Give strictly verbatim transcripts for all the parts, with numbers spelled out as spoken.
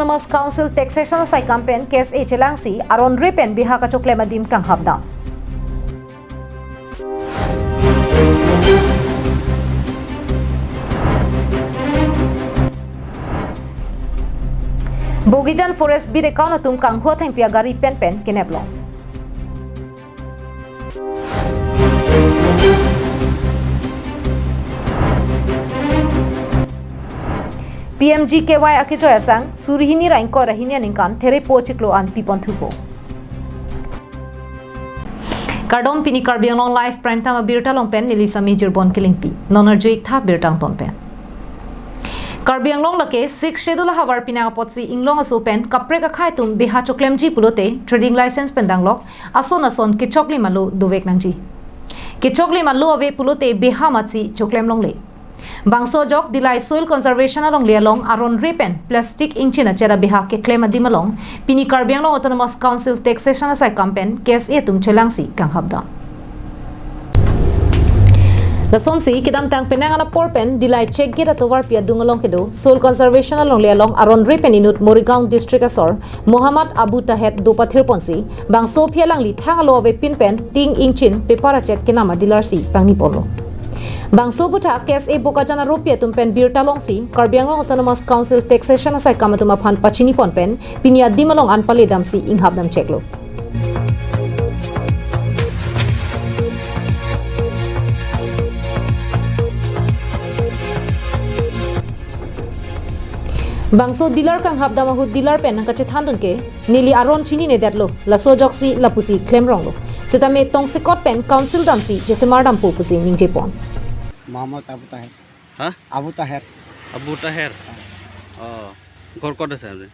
Autonomous Council Taxation asaikam pen K S A chelangsi aron re pen beha kachoklem adim kanghap dam. Bogijan Forest Beat account atum kanghu athengpi agari penpen kenep long. P M G K Y akechoi asang, suri hini ra ingkoi ra hini aningkan therepo chiklo an pipon thupo. Kardom, pini Karbi Anglong Live Prime Time abirta along pen neli Sami Jirbon Kilingpi. Non arju-ik tha birta angton pen. Karbi Anglong lake Sixth Schedule ahavar penang apotsi inglong aso pen kaprek akhei atum beha choklemji pulote trading license pen danglok ason ason kechoklim alo dovek nangji. Kechoklim alo ave pulote beha amatsi choklem longle. Bangso ajok Dillai Soil Conservation alongle along aron re pen plastic ingchin achera beha keklem adim along pini Karbi Anglong Autonomous Council Taxation asaikam pen K S A atum chelangsi kanghap dam. Lasonsi kedamtang penang an apor pen Dillai check gate atovarpi adung along kedo Soil Conservation alongle along aron re pen inut Morigaon District asor Mohammad Abu Taher do pathir ponsi bangso aphi alangli thang alo ave pin pen tin ingchin paper achet kenam a-dealer si pangni ponlo. Bangso aputhak K S A Bokajan aropi atum pen birta longsi Karbi Anglong Autonomous Council Taxation asaikam atum aphan pachini pon pen pini adim along an pale damsi inghap dam cheklo. Bangso dealer kanghap dam ahut dealer pen nangkachethan dun ke, neli aron chinine detlo, laso ajoksi lapusi klem ronglo. Setame tongsekot pen council damsi chesemar dampo pusi ningje pon. Mohammad আবু তাহের। হা? আবু তাহের। আবু তাহের? অ, ঘৰ ক'ত আছে আপুনি?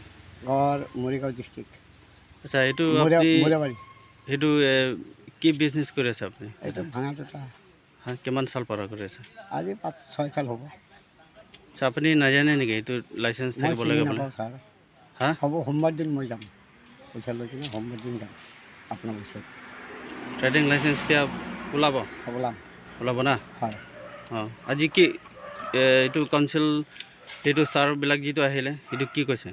ঘৰ মৰিগাঁও ডিষ্ট্ৰিক্ট। আচ্ছা, এইটো মৰিয়া-, আপুনি, মৰিয়াবাৰী। সেইটো, এ, কি বিজনেছ কৰি আছে আপুনি? এইটো ভাঙা টুটা। হা, কিমান চাল পৰা কৰি আছে? আজি পাঁচ ছয় চাল হ'ব। আচ্ছা, আপুনি নাজানে নেকি এইটো লাইচেন্স মই থাকিব চিনি লাগে বুলি? নাপাওঁ, ছাৰ। হা? হ'ব, সোমবাৰ দিন মই যাম। পইচা লৈ কিনে সোমবাৰ দিন যাম আপোনাৰ ওচৰত। ট্ৰেডিং লাইচেন্স এতিয়া ওলাব? ওলাম। ওলাব না? হয়। অ, আজি কি, এ, এইটো কাউন্সিল, এইটো ছাৰবিলাক যিটো আহিলে, সেইটো কি কৈছে?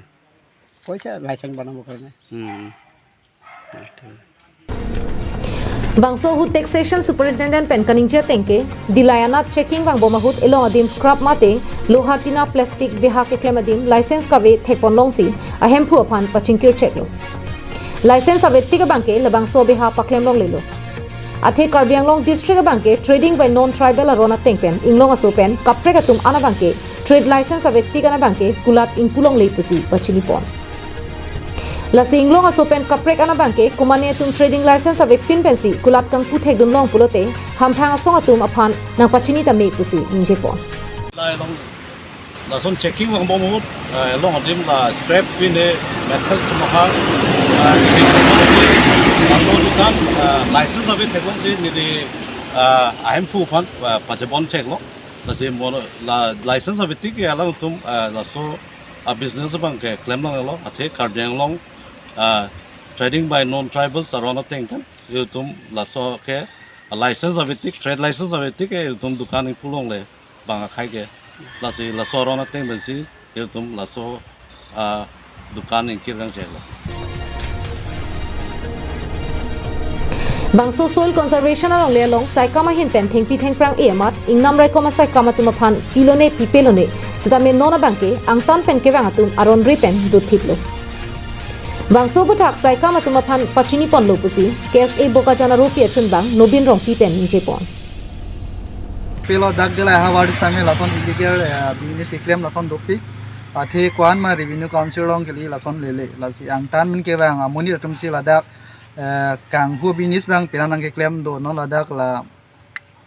কৈছে লাইচেন্স বনাবৰ কাৰণে। হুম। অ, ঠিক আছে। Bangso ahut Taxation Superintendent pen kaningje ateng ke, Dillai anat checking vangbom ahut elong adim scrap mate, loha tina plastic beha keklem adim license kave thekpon longsi ahemphu aphan pachingkir cheklo. License ave tik abangke labangso beha paklem longlelo. Athe Karbi Anglong District abangke trading by non-tribal aron ateng pen inglong aso pen kaprek atum an abangke trade license ave tik an abangke kulat ingpu longle pusi pachini pon. Lasi inglong aso pen kaprek an abangke komatne atum trading license ave pin pensi kulat kangpu thekdun long pulote hamphang asong atum aphan nangpachini tame pusi ningje pon. Lason checking vangbom ahut, ah, elong adim la scrap pine metal semoha, ah, laso dukan, ah, license ave theklongsi neli, ah, ahemphu aphan, ah, pachebon cheklo. Lasi mo la license ave tik alangtum, ah, laso, ah, business abangke klem longlelo, athe Karbi Anglong, ah, trading by non-tribals aron ateng kan, ilitum laso ke, ah, license ave tik, trade license ave tik, eh, ilitum dukan ingpu longle bang akhei ke. Lasi laso aron ateng pensi ilitum laso, ah, dukan ingkir kang chelo. Bangso Soil Conservation alongle along saikam ahin pen thengpi thengphrang e amat ingnam raikom asaikam atum aphan pilone pipelone, setame non abangke angtan pen kevang atum aron re pen dothiplo. Bangso aputhak saikam atum aphan pachini ponlo pusi K S A Bokajan aropi achunbang Nobin Rongpi pen ningje pon. Pilo dak Dillai ahavar sitame lason illegal, eh, business keklem lason dopik. Athe ko-an ma Revenue Council along kali lason lele. Lasi angtan pen kevang amonit atumsi ladak, eh, kanghu business abang penang nangkeklem do non ladak la,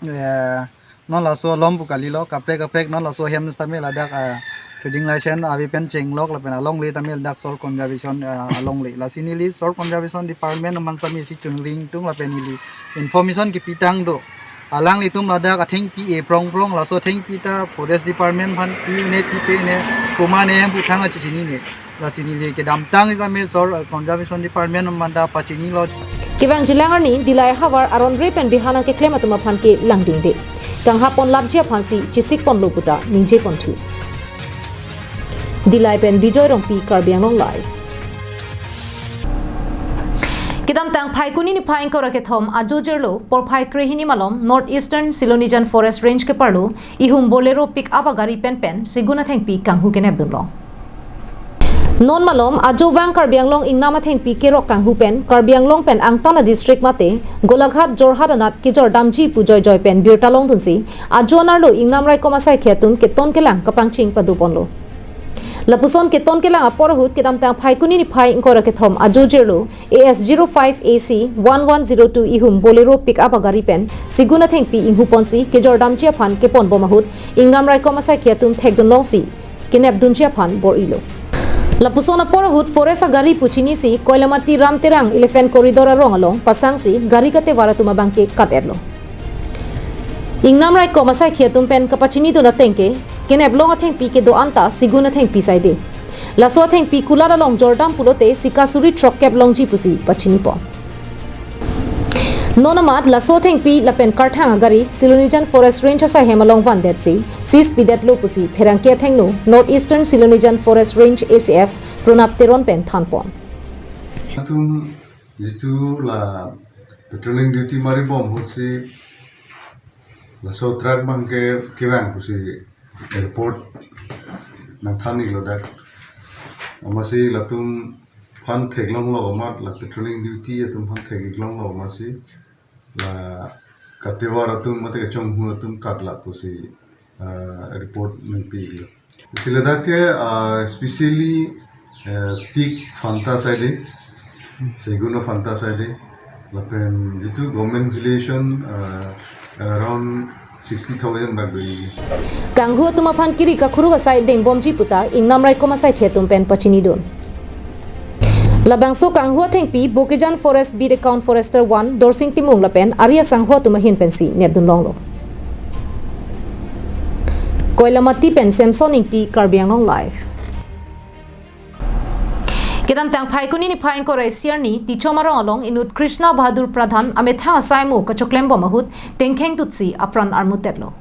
eh, non laso alom pu kalilo, kaprek kaprek non laso ahem sitame ladak, ah, trading license ave pen chenglok lapen alongle tame ladak Soil Conservation, ah, alongle. Lasi neli Soil Conservation Department aman sitame si chunring tung lapen neli information kepitang do. Alanglitum ladak athengpi e prong prong laso athengpi ta Forest Department aphan pine pipe ne komatne ahemphu thang achichinine. Lasi neli kedamtang sitame Soil Conservation Department aman ta pachinilo. Kevangjilang arni Dillai ahavar aron re pen beha nangkeklem atum aphan ke langdingde. Kanghap pon lapji aphansi chesik ponlo puta ningje ponthu. Dillai pen Bijoy Rongpi, Karbi Anglong Live. Kedamtang Phaikuni niphai ingkoi ra kethom ajo jirlo porphai krehini malom North Eastern Silonijan Forest Range keparlo ihum Bolero pickup agari pen pen Segun athengpi kanghu kenep dunlong. Non malom ajo vang Karbi Anglong ingnam athengpi kerok kanghu pen Karbi Anglong pen angtan adistrict mate Golaghat, Jorhat anat kejor damji pu joijoi pen birta longdunsi ajo anerlo ingnam raikom asaikhi atum keton kelang kapangcheng padoponlo. Lapuson keton kelang apor ahut kedamtang Phaikuni niphai ingkoi ra kethom ajo jirlo A S zero five A C one one zero two ihum Bolero pickup agari pen Segun athengpi inghuponsi kejor damji aphan keponbom ahut ingnam raikom asaikhi atum thekdunlongsi kenep dunji aphan bor-ilo. Lapuson apor ahut Forest agari pu chinisi Koilamati Ram Terang Elephant Corridor arong along pasangsi gari katevar atum abangke kat-etlo. Ingnam raikom asaikhi atum pen kapachinidun atengke, keneplong athengpi kedo-an ta Segun athengpi saide. Laso athengpi kulat along jordam pulote sika suri throkkep longji pusi pachinipon. Non amat laso athengpi lapen karthang agari Silonijan Forest Range asaihem along vandetsi seize pidetlo pusi pherangke athengno North Eastern Silonijan Forest Range A C F Pranab Teron pen thanpon. Atum jitu la patrolling duty maribom ahutsi laso truck abangke kevang pusi report nangthan-iklo dak. Amatsi latum aphan theklonglo amat la patrolling duty atum aphan theklonglo amatsi la katevar atum mate kachonghu atum katla pusi, ah, report nangpi-iklo. Isi ladak ke, ah, especially, eh, teak aphanta saide, Segun aphanta saide, lapen jitu government valuation, ah, around sixty thousand bak do. Kanghu atum aphan kiri kakhuru asai dengbomji puta ingnam raikom asaikhi atum pen pachinidun. Labangso kanghu athengpi Bokajan Forest Beat Account Forester one Dorsing Timung lapen ari asangho atum ahin pensi nepdunlonglo. Koilamati pen Samson Ingti, Karbi Anglong Live. Kedamtang Phaikuni niphai ingkoi ra isi arni, Tichom arong along inut Krishna Bahadur Pradhan amethang asai amo kachoklembom ahut tengkheng tutsi apran armutetlo.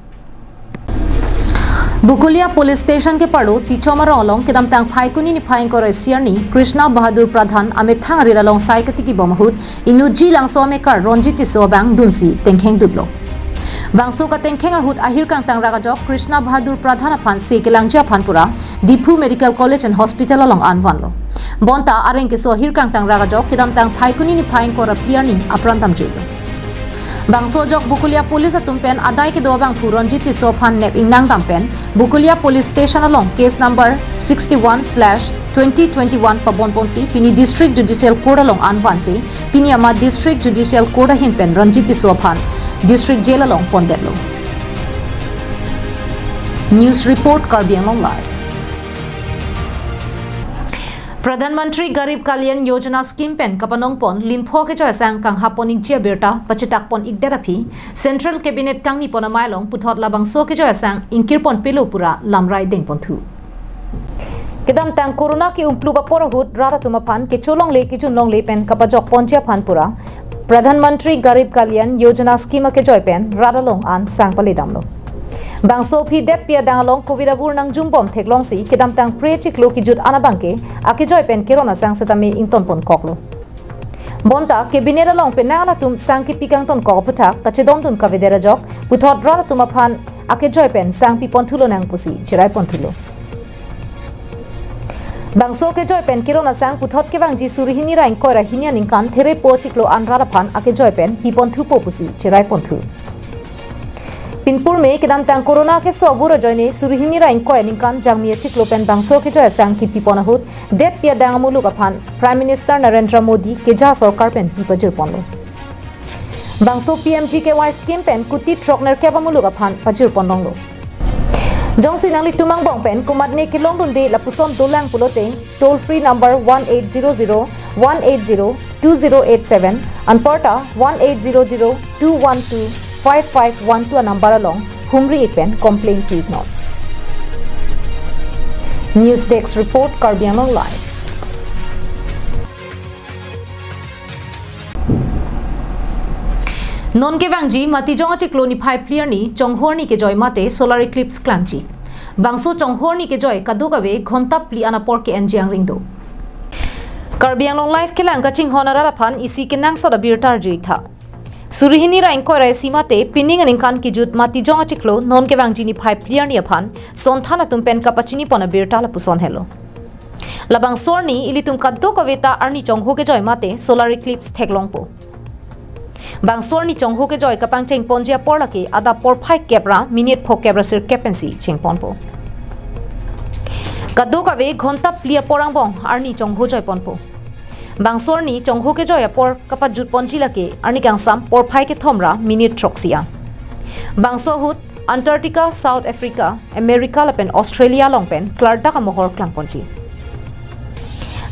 Bokolia Police Station keparlo Tichom arong along kedamtang Phaikuni niphai ingkoi ra isi arni Krishna Bahadur Pradhan amethang arit along sai katikibom ahut inutji Langso amekar Ronjit Tisso abang dunsi tengkheng tutlo. Bangso katengkheng ahut ahir kangtang rak ajok Krishna Bahadur Pradhan aphan se kelangji aphan pura Diphu Medical College and Hospital along an vanlo. Bonta areng keso ahir kangtang rak ajok kedamtang Phaikuni niphai ingkoi ra phli arni apran damjuilo. Bangso ajok Bokolia Police atum pen adai kedo abangphu Ronjit Tisso aphan nep ingnang dam pen Bokolia Police Station along case number sixty-one slash twenty twenty-one pabonponsi pini District Judicial Court along an vansi pini amat District Judicial Court ahin pen Ronjit Tisso aphan District Jail along pondetlo. News report, Karbi Anglong Live. Pradhan Mantri Garib Kalyan Yojana scheme pen kapanongpon linpho kejoi asang kanghapon-ikji abirta pachitakpon-ikdet aphi Central Cabinet kangnipon amei along puthot labangso kejoi asang ingkirponpelo pura lamrai dengponthu. Kedamtang Corona ke-umplup apor ahut rat atum aphan kecholongle kejunlongle pen kapajokponji aphan pura Pradhan Mantri Garib Kalyan Yojana scheme akejoi pen rat along an sang paledamlo. Bangso aphi detpi adang along Covid avur nangjumbom theklongsi kedamtang phre chiklo kejut an abangke akejoi pen keron asang setame ingtonponkoklo. Bonta Cabinet along penang latum sang kipi kangtonkok aputhak kachedondun kavedet ajok puthot rat atum aphan akejoi pen sang piponthu lonang pusi cheraiponthulo. Bangso akejoi pen keron asang puthot kevangji suri hini ra ingkoi ra hini aningkan therepo chiklo an rat aphan akejoi pen piponthupo pusi cheraiponthu. Pinpur me kedamtang Corona keso avur ajoine suri hini ra ingkoi aningkan jangmi achiklo pen bangso akejoi asang kipipon ahut detpi adang amuluk aphan Prime Minister Narendra Modi keja sorkar pen pipajirponlo. Bangso P M G K Y scheme pen kuti throknerkep amuluk aphan pajirponlonglo. Jongsi nanglitum angbong pen komatne kelongdunde lapuson dolang pulote toll free number one eight zero zero one eight zero two zero eight seven anparta one eight zero zero two one two five five one two anumber along humri-ik pen complain ki-iknon. News Desk Report, Karbi Anglong Live. Non kevangji Matijong achiklo niphai phli arni Chonghorni kejoi mate solar eclipse klangji. Bangso chonghorni kejoi kadokave ghonta phli an apor ke-enji angring do. Karbi Anglong Live kelang kachinghon arat aphan isi kenangsot abirta arju-ik tha. Suri hini ra ingkoi ra isi mate pining aningkan kejut Matijong achiklo non kevangji niphai phli arni aphan sonthan atum pen kapachini pon abirta lapuson helo. Labangso arni ilitum kadokave ta arni chongho kejoi mate solar eclipse theklongpo. Bangso arni chongho kejoi kapangcheng ponji apor lake adap porphai kep ra minute pho kep ra sirkep pensi cheng ponpo. Kadokave ghonta phli apor angbong arni chongho joi ponpo. Bangso arni chongho kejoi apor kapajut ponji lake arni kangsam porphai kethom ra minute throksi an. Bangso ahut Antarctica, South Africa, America lapen Australia along pen klardak amohor klang ponji.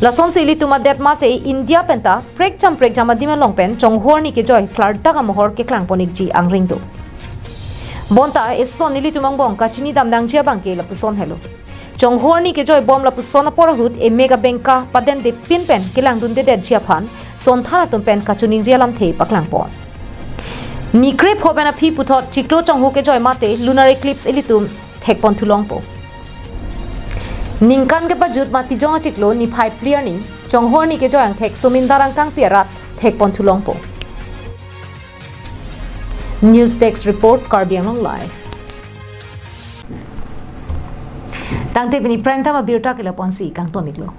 Lasonsi ilitum adet mate India penta prekjam prekjam adim along pen chonghorni kejoi klardak amohor keklang pon-ikji angring do. Bonta eson ilitum angbong kachini dam nangji abang ke lapuson helo. Chonghorni kejoi bom lapuson apor ahut emek abengka padende pin pen kelangdundedetji aphan sonthan atum pen kachiningri alamthe paklang pon. Ni krepho pen aphi puthot chiklo chongho kejoi mate lunar eclipse ilitum thek pon thulongpo. Ningkan kepajut Matijong achiklo niphai phli arni chonghorni kejoi angthek Sumindar Angkangpi arat thek pon thulongpo. News Desk Report, Karbi Anglong Live. Tangte pini prime time abirta ke lapu-ansi kangton-iklo.